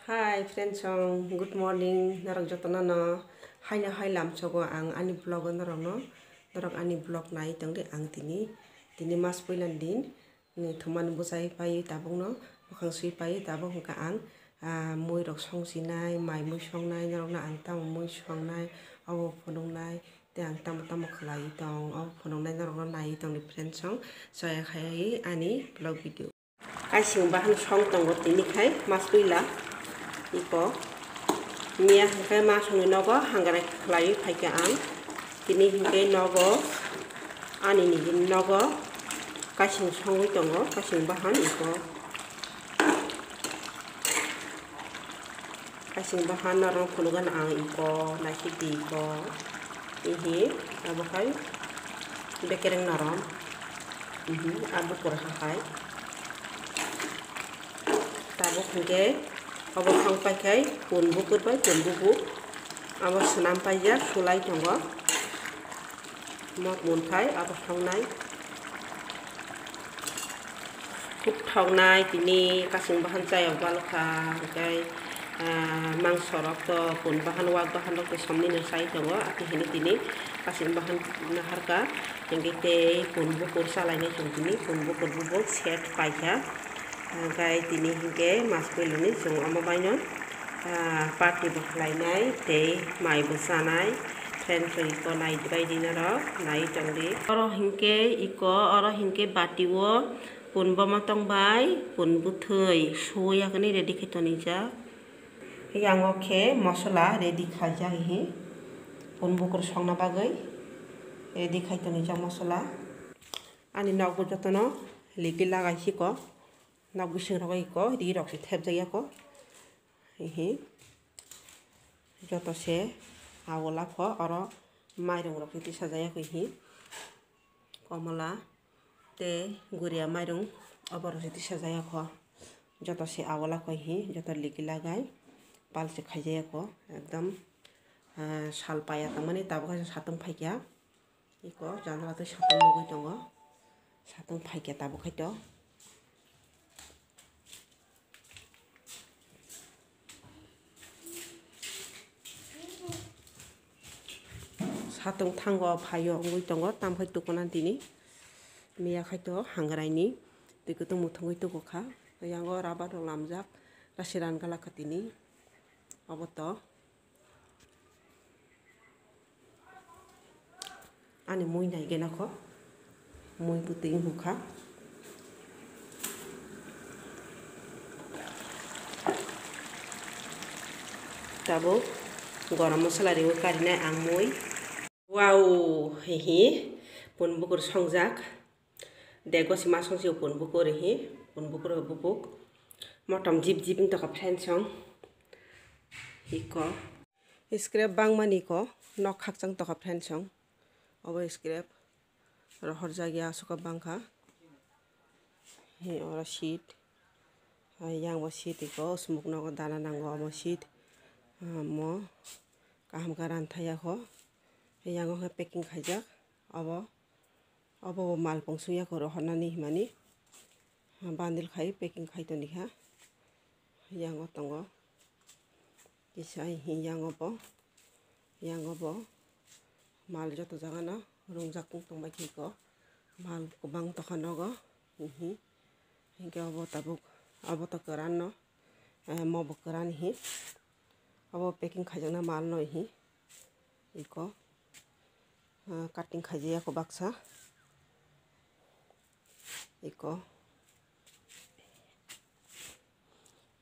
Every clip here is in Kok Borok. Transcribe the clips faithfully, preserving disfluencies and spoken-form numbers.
Hi friends song, good morning. Norok jotono no haino hai lamsogo ang ani vlog o norokno, norok ani vlog nai tongdi ang tini, tini mas puila ni din, ni thumani bwchai pai tabukno, bwkhang sui pai tabuk hwnkha ang, ah, mui rok song sinai, mai mui songnai, norokno ang tamo mui songnai, obo phunuknai, tei ang tamo tamo khlai tong, obo phunuknai norokno nai tongdi friends song, soya khai ani vlog video. Kaising bahan song tongo tini khai mas puila. Iko miya hwnkhe masongni nogo hangrai khlaiwi phaikha ang. Tini hwnkhe nogo ani nini nogo kaising songwi tongo, kaising bahan iko. Kaising bahan norok phunukgana ang iko, naisik di iko. Ihi, abo khai bekereng norom. Ihi, abo kurha hai. Tabuk hwnkhe obo thang pai khai pun bukur bai pun bubuk. Abo swnam paijak, sulai tongo. Mok mun khai abo thongnai. Khub thoknai tini kasing bahan chayok balokha, hwnkhe, ah, mangso rok to pun bahan wak bahan rok to somni no chai tongo, ati hini tini kasing bahan naharkha, hwnkhe tei pun bukur chalainai chwng tini pun bukur bubuk set paikha, hwnkhe tini hwnkhe mas puilani chwng omo baino. Ah, party bo khlainai tei mai bo chanai, friends rok iko nai bai di norok, nai tongdi. Oro hinkhe iko, oro hinkhe bati o pun boma tong bai, pun bwthwi suya hwnwi ready khe tonijak. Yango khe mosola ready khaijak hi, pun bukur songna bagwi ready khai tonijak mosola. Ani nokbo jotono ligi lagai siko, nok bising rogo iko, ri rok se thepjak yako. Hihi joto se aola kho, oro mairung rok se tisajak yako hi, komola tei guria mairung obo rok se tisajak yako. Joto se aola kho hi, joto ligi lagai pal se khaijak yako ekdom, ah, sal paiya tongmani tabuk kaisa satung phaikha. Iko janala tei satung nugui tongo. Satung phaikhe tabuk khai to. Satung thango phaio wngwi tongo, tamkhai tukuna tini. Miya khai to hangrai ni twi kutung muthungwi tuku kha. Yango rubber rok lamjak, rasi ran gala kha tini. Obo to. Ani mui nai gena kho, mui bwtwi wngkha. Tabuk gorom masala riwi karinai ang mui. Wow, hihi, pun bukur songjak. Dego si ma song si pun bukur hi, pun bukur bubuk. Motom jip jip wng tokha friends song. Iko. Scrap bangmani ko nok khakchang tokha friends song. Obo scrap rohorjak ya aswk bangkha. Hi oro seat. Hai yang bo seat iko, smok nogo dana nango omo seat. Omo kaham khe ranthai ya kho. Yango khe packing khaijak. Obo, obo bo mal pung sung ya kho rohornani himani. Bandil khai packing khai toni kha. Yango tongo. Kisa hi yango bo, yango bo mal joto jaga no rungjak tong tong bai khe ko, mal kwbang tokha nogo, hihi, hinkhe obo tabuk, obo to kwran no, eh, mo bo kwran hi, obo packing khaijaknai mal no hi, iko, eh, cutting khaijak ya kho baksa, iko.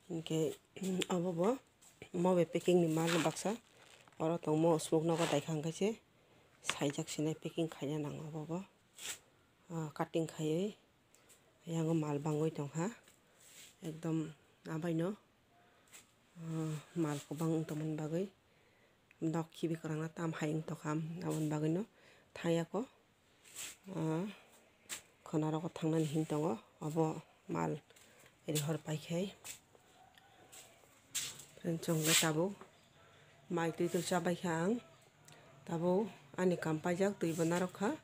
Hinkhe obo bo mo bai packing ni mal no baksa oro tongmo smoke nogo daikha hwnkhe se saijak sinai packing khaina nango obo bo, ah, cutting khaiwi yango mal bangwi tongkha ekdom abaino, ah, mal kwbang wng tongmani bagwi nok khibi kwrangna tam hai wng tongkha aboni bagwino thang yako. Ah, khwnarogo thangnani him tongo, obo mal rihor paikhai. Chwngkhe tabuk mai twi twi chabaikha ang, tabuk ani kam paijak, twi bo narwkha,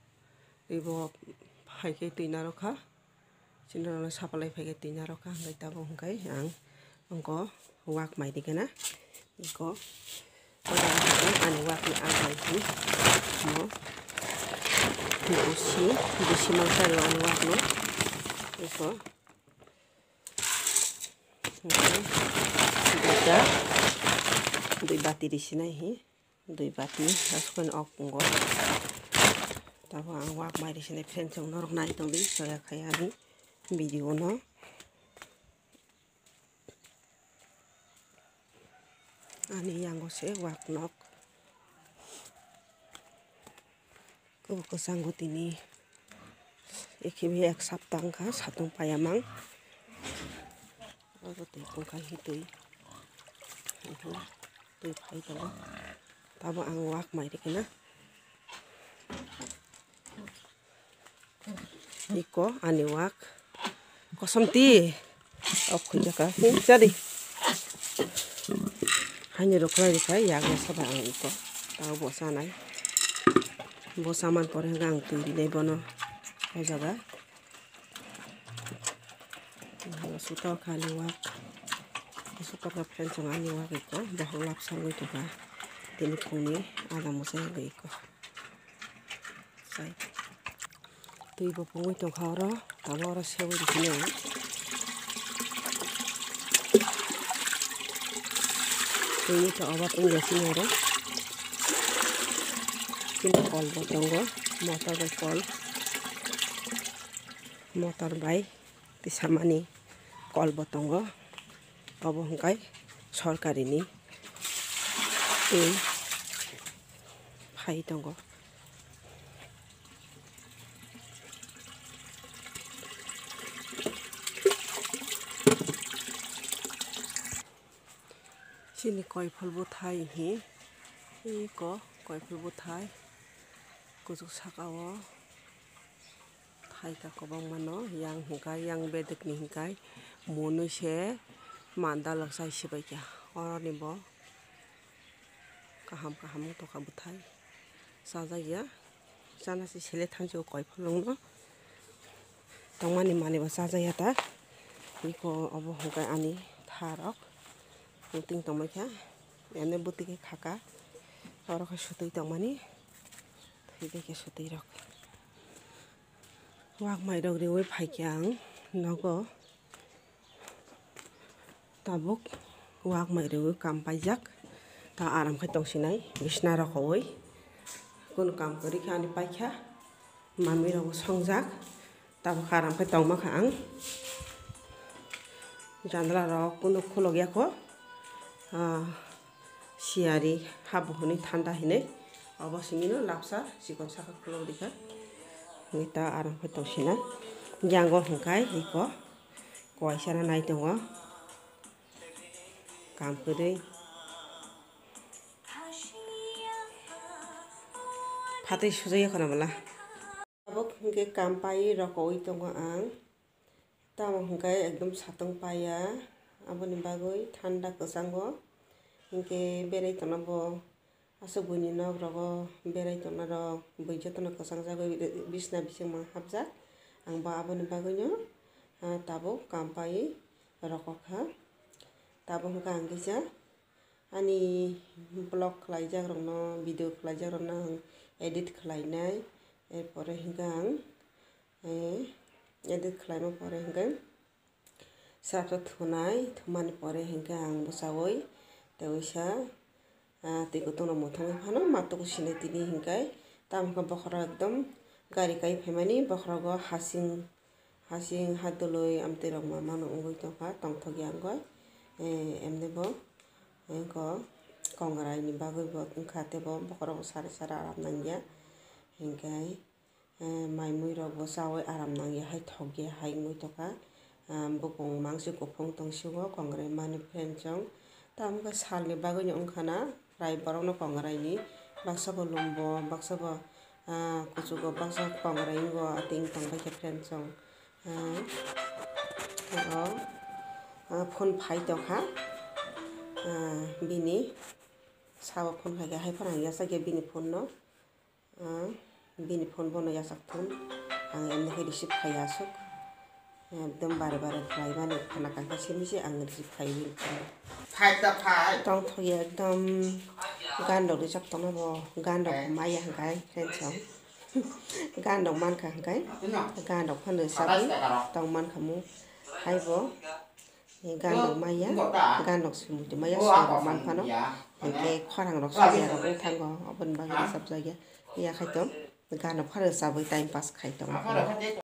twi bo phaikhe twi narwkha, chini rokno sapalai phaikhe twi narwkha, hwnkhe tabuk hwnkhe ang wngkha. Wak mai di kena. Iko. Ani wak ni agai di. No. Ni usi. Bisi mangsa ro ani wak no. Iko. Duita. Dui bati di sinai hi. Dui bati. Asukun ok ngo. Tabo ang wak mai di sinai friend chong norok nai tong di. Soya khai ani video no. Ani yango se wak nok. Kubu kwchango tini. Ekhibi ek sapta wngkha satung payamang. Abo twi tongkha hi twi. Twi phai tongo. Tabo ang wak mai rikina. Iko ani wak. Kosom ti. Ok, khuijaka. Jadi. Hani rok khlai rikha, yak ya saba ang iko. Tao bo sanai. Bo saman pore hwnkhe ang twi rinai bono. O jaga. Sutok ani wak. Sutok friend chong ani wak iko. Bohok lap sangwi tongkha. Tini phungni ada muchai wngwi iko. Sai. Twi bo pungwi tongkha oro, tamo oro sewi rikino. Twi to obo tungya sini oro. Kini kol bo tongo, motor bai kol. Motor bai. Tisamani kol bo tongo, obo hwnkhe sorkarini twi phai tongo. Chini koiphol bwthai hi, iko koiphol bwthai kuchuk saka o. Thaika kwbangma no yang hwnkha, yang bedekni hwnkha munui se mandalok chai sibaikha. Oroni bo kaham kaham wng tongkha bwthai. Chajakya, chana se sele thangjao koiphol wngno. Tongmani manwi bo chajakya ta. Iko obo hwnkha ani tharok. Ting tongbaikha. Ene bwtwi khe khaka. Oro khe swtwi tongmani. Thwibaikhe swtwi rok. Wak mai rok riwi phaikhe ang nogo tabuk wak mai riwi kam paijak, ta aram khe tongsinai bisna rokowi, kunu kam kwrwi khe ani paikha, mami rok bo songjak, tabuk aram khe tongmakha ang, jandala rok kunu khulok yakho. Ah, siyari habo hwnwi thanda hinwi obo simi no lapsa chikon saka khulok rikha. Hwnwi ta aram khe tongsinai. Yango hwnkhe iko koisana nai tongo. Kam kwrwi. Phatwi sujui khana bwla. Tabuk hwnkhe kam paiwi rokowi tongo ang. Tamo hwnkhe ekdom satung paiya, aboni bagwi thanda kwchango. Hinkhe berai tongna bo aswk buini nok rogo berai tongna rok bui jotono kwchangjagwi bisna bisingma hapjak. Ang bo aboni bagwino, ah, tabuk kam paiwi rokokha. Tabuk hwnkhe ang kisa ani vlog khlaijak rokno, video khlaijak rokno ang edit khlainai. Erpore hwnkhe ang, eh, edit khlaima pore hwnkhe srapsa thunai, thumani pore hwnkhe ang bwchaui tei waisa, ah, twi kutung rok muthungwi phano ma tuku sinai tini hwnkhe. Tamo hwnkhe bokhorok ekdom gari kai phaimani, bokhorogo hasing Hasing hadwlwi amtwi rok ma mano wngwi tongkha, tongthokya wngwi, eh, emni bo, eh, ko kongrai ni bagwi bo wngkha, tei bo bokhorok bo sari sari aram nangya, hinkhe, eh, mai mui rok bo chaui aram nangya hai thokya hai wngwi tongkha, ah, bukung mangsi kuphung tongsigo kongrai mani friend chong, tamo khe salni bagwino wngkha na. Rai borokno kongrai ni baksa bo lumbo, baksa bo, ah, kuchugo, baksa kongrai wngo, atwng tongbaikha friend chong. Ah, oro, ah, phone phai tongkha, ah, bini sabo phone khaikhe hai phano ang yachakya bini phone no. Ah, bini phone bono yachak thun. Ang emni khe receive khai aswk. Ekdom bare bare khlaimani khana kaisa simi se ang receive khai bini phone. Tongthokya ekdom. Gan rok rijak tongma bo, gan rok maya hwnkhe tension. Gan rok mankha hwnkhe, gan rok phano sabwi tong mankha mu. Haibo gan rok maya, gan rok sumui tongmaya, soi rok manphano. Hwnkhe khorang rok sumui rok wng thango, oboni bagwi rwchapjakya. Yakhai tong gan rok phano sabwi time pass khai tong.